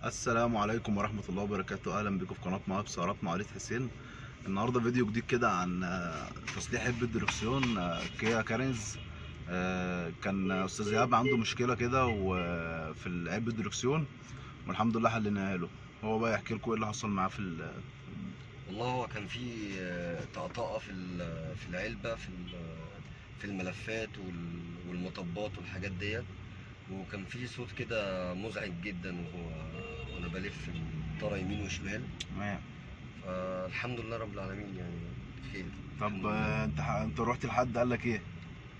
السلام عليكم ورحمة الله وبركاته. أهلا بكم في قناة مواهب سيارات مع وليد حسين. النهاردة فيديو جديد كده عن تصليح علبة دركسيون كيا كارينز. كان أستاذ إيهاب عنده مشكلة كده وفي علبة الدركسيون، والحمد لله حليناها له. هو بقى يحكي لكم إيه اللي حصل معاه في والله هو كان في طقطقة في العلبة، في الملفات والمطبات والحاجات ديت، وكان في صوت كده مزعج جدا وانا بلف الطاره يمين وشمال. تمام. فالحمد لله رب العالمين، يعني خير. طب انت رحت لحد قال لك ايه؟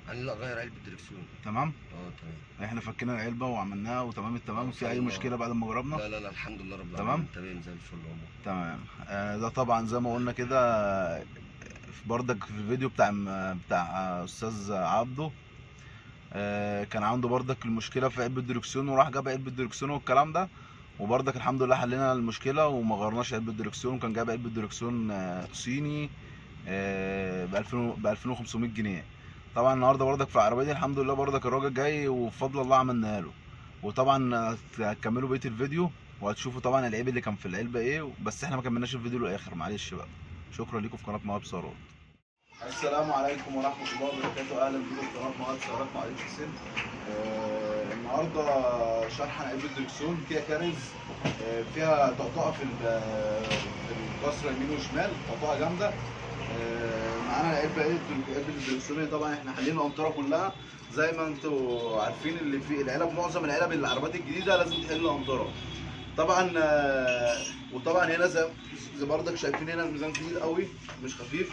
قال لي لا، غير علبة دركسيون. تمام؟ اه تمام. احنا فكينا العلبة وعملناها وتمام التمام. في اي مشكلة بعد ما جربنا؟ لا لا لا، الحمد لله رب العالمين. تمام زي الفل والله. تمام. ده طبعا زي ما قلنا كده بردك في الفيديو بتاع استاذ عبده، كان عنده بردك المشكلة في علبة الدركسيون، وراح جاب علبة الدركسيون والكلام ده، وبردك الحمد لله حلينا المشكلة وما غيرناش علبة الدركسيون. كان جاب علبة دركسيون صيني ب 2500 جنيه. طبعا النهارده بردك في العربية دي الحمد لله بردك الراجل جاي وبفضل الله عملناها له. وطبعا هتكملوا بقية الفيديو وهتشوفوا طبعا العيب اللي كان في العلبة ايه، بس احنا ما كملناش الفيديو للاخر، معلش بقى. شكرا لكم في قناة مواهب سيارات. السلام عليكم ورحمة الله وبركاته. اهلا بكم في قناة مواهب سيارات مع وليد حسين. النهارده شرح عن علبة دركسيون كيا كارينز. فيها طقطقة في الكسرة يمين وشمال، طقطقة جامدة. معانا العلبة ايه، علبة الدركسيون. طبعا احنا حلينا القنطرة كلها زي ما انتم عارفين، اللي في العلب معظم العلب العربيات الجديدة لازم تحل القنطرة طبعا. وطبعا هنا زي برضك شايفين هنا الميزان تقيل قوي مش خفيف،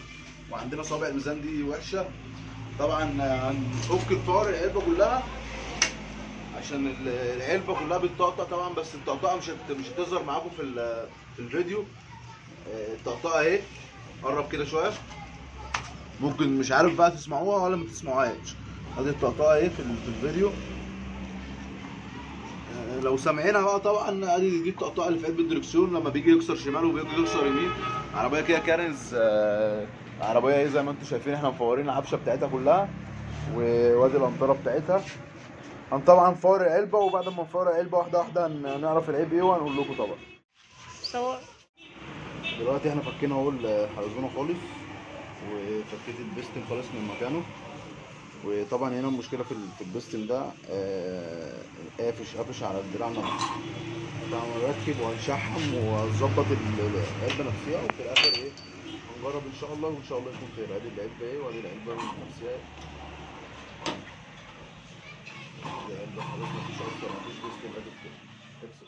وعندنا صابع الميزان دي وحشة. طبعا هنفك الطار العلبة كلها عشان العلبة كلها بتطقطق طبعا، بس الطقطقه مش هتظهر معاكم في الفيديو. الطقطقه اهي، قرب كده شوية، ممكن مش عارف بقى تسمعوها ولا ما تسمعوهاش. ادي الطقطقه اهي في الفيديو لو سامعينها بقى. طبعا ادي دي الطقطقه اللي في علبة الدركسيون لما بيجي يكسر شمال وبيجي يكسر يمين. عربية كيا كارينز، عربية ايه زي ما انتم شايفين، احنا مفورين العفشه بتاعتها كلها وادي القنطرة بتاعتها. طبعا نفور العلبة، وبعد ما نفور العلبة واحدة واحدة نعرف العيب ايه وهنقول لكم طبعا. سواء دلوقتي احنا فكينا اهو الحلزونه خالص، وفكيت البستن خالص من مكانه. وطبعا هنا المشكلة في البستن ده، قافش على الدراع نفسه. طبعا هنركب وهنشحم وهنظبط العلبة نفسها، وفي الاخر ايه هنجرب ان شاء الله، وان شاء الله يكون خير. ادي العلبة ايه، وادي العلبة نفسها. ادي العلبة خلاص، مفيش اكتر، مفيش بستن. ادي كده.